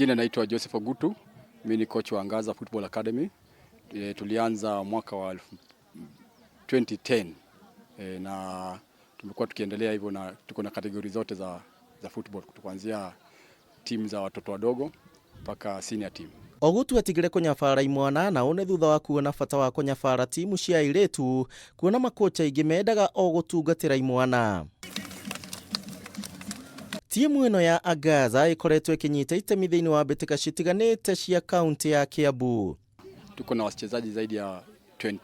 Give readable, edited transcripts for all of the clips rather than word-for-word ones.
Jina naitwa Joseph Ogutu, mimi ni coach wa Angaza Football Academy. Tulianza mwaka wa 2010 na tumekuwa tukiendelea hivyo na tuko na category zote za football kuanzia timu za watoto wadogo mpaka senior team. Ogutu atigire kũnyabara imwana na ũũ nĩ thutha wa kuona bata wa kũnyabara timu cia airĩtu, kuona makocha aingĩ mendaga o gũtungatĩra imwana. Timu ĩno ya Angaza ĩkoretwo ĩkĩnyita itemi thĩinĩ wa mbĩtĩka citiganĩte cia kaunti ya Kiambu. Tuko na wachezaji zaidi ya 20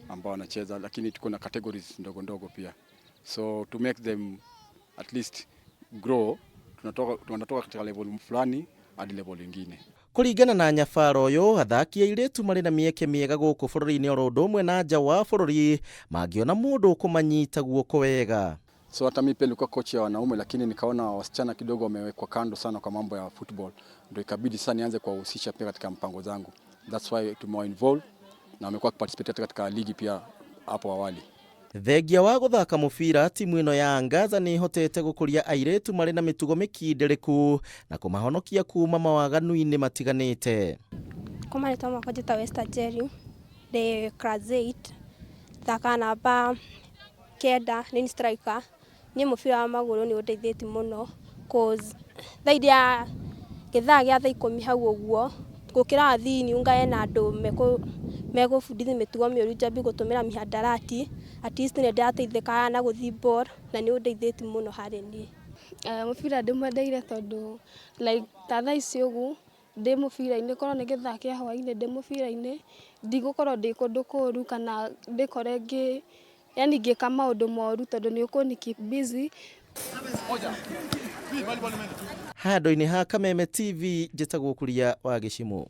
ambao wanacheza, lakini tuko na categories ndogo ndogo pia, so to make them at least grow, tunatoka katika level fulani hadi level nyingine. Kũringana na nyabara ũyũ, athaki airĩtu marĩ na mĩeke mĩega gũkũ bũrũri-inĩ oro ũndũ ũmwe na nja wa bũrũri mangĩona mũndũ ũkũmanyita guoko wega. So hata mimi pia nilikuwa coach ya wanaume, lakini nikaona wasichana kidogo wamewekwa kando sana kwa mambo ya football, ndio ikabidi sasa nianze kuwahusisha pia katika mpango zangu. That's why tumewa involve na wamekuwa participate katika ligi pia hapo awali. Thengia wa gũthaka mũbira, timu ĩno ya Angaza nĩ ĩhotete gũkũria airĩtu marĩ na mĩtugo mĩkindĩrĩku na kũmahonokia kuma mawaganu-inĩ matiganĩte. Kwa marĩtwa makwa njĩtagwo Esther Njeri, ndĩ class 8, thakaga namba 9, nĩ striker. Niĩ mũbira wa magũrũ nĩ ũndeithĩtie mũno, cause thaa iria gĩthaa gĩa thaa 10 hau ũguo gũkĩra thini ngae na andũ megũbundithia mĩtugo mĩũru, njambie gũtũmĩra mihadarati, at least nĩ ndĩrateithĩka na gũthiĩ ball na nĩ ũndeithĩtie mũno harĩ niĩ. Mũbira ndĩmwendeire tondũ like ta thaa ici ũguo ndĩ mũbira-inĩ, korwo nĩ gĩthaa kĩa hwaĩ-inĩ ndĩ mũbira-inĩ, ndigũkorwo ndĩ kũndũ kũru kana ndĩkore ngĩ yani ngĩka maũndũ moru tondũ nĩ ũkũni keep busy. Handũ-inĩ ha Kameme TV, njĩtagwo Kuria wa Gĩcimũ.